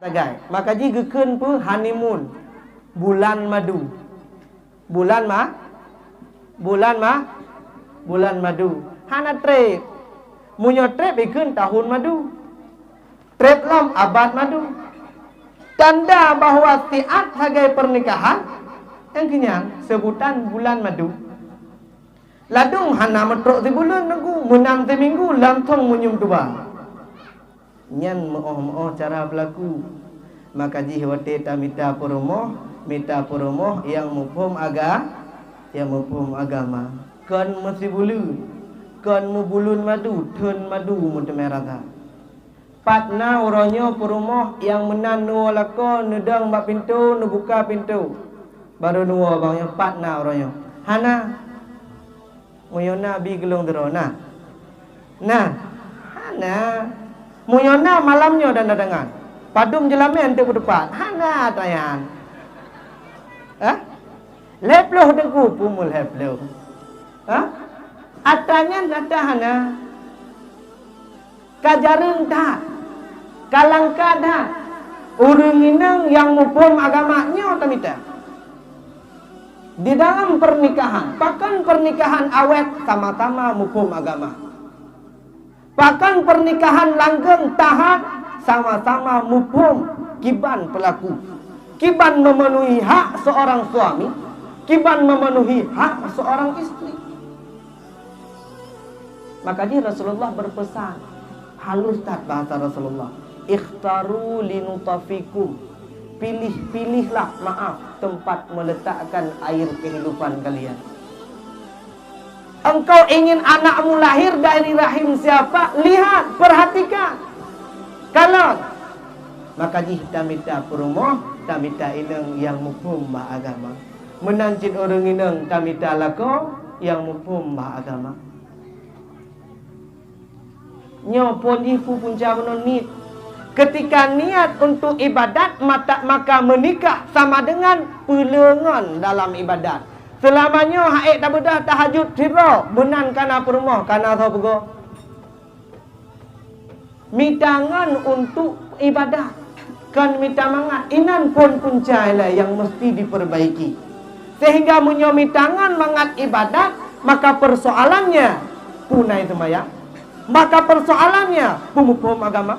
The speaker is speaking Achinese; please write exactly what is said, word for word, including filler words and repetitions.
Sagai. Maka jih geukheun peue honeymoon. Bulan madu. Bulan ma-, bulan ma-, bulan madu. Hana treb. Meunyoe treb ikheun tahun madu. Treb lom abad madu. Tanda bahwa siat sagai pernikahan, nyang keunyan sebutan bulan madu. Ladôm hana meutrok sibuleuen Teungku, meunan siminggu langsong meunyum tuba. Nyan meu'oh-meu'oh cara beulaku. Maka jih watée tamita peurumoh, mita peurumoh nyang muphom aga-, nyang muphom agama. Kon meusibuleuen, kon meubuleuen madu, thon madu meuteumé rasa. Pat na uroe nyoe peurumoh nyang meunan neuwoe lakoe, neudong bak pintoe, neubuka pintoe. Barô neuwoe bang nyoe, pat na uroe nyoe? Hana. Meunyoe na, bi geulong sidroe, na? Na? Hana. Meunyoe na, malam nyoe dan dadangan. Padum jeulamé eunteuk beuteupat? Hana atra nyan. Hah? Lhée ploh Teungku, peue meulhée ploh? Hah? Atra nyan atra hana. Ka jareueng that, ka langka that, ureuëng inong nyang muphom agama nyoe tamita. Di dalam pernikahan, pakon pernikahan awét sama-sama muphom agama. Pakon pernikahan langgeng tahat sama-sama muphom kiban peulaku, kiban memenuhi hak seorang suami, kiban memenuhi hak seorang istri. Maka jih Rasulullah berpesan, halus that bahasa Rasulullah, "Ikhtaru linutafikum." Pilih-pilihlah, maaf, tempat meletakkan air kehidupan kalian. Engkau ingin anakmu lahir dari rahim siapa? Lihat, perhatikan. Kalau maka jih tamita peurumoh, tamita inong nyang muphom bak agama. Meunan cit ureuëng inong tamita lakoe nyang muphom bak agama. Nyoe phon jih peue punca bunoe niet. Ketika niat untuk ibadat, mata-, maka menikah sama dengan peuleungon dalam ibadat. Seulama nyoe ha'ék tabeudôh tahajud sidroe, meunan kana peurumoh, kana soe peugoe. Mita ngon untuk ibadat, kon mita mangat. Inan phon punca ilée nyang meusti dipeurbaiki. Sehingga meunyoe mita ngon mangat ibadat, maka persoalannya, peue na seumayang? Maka persoalannya, peue muphom agama?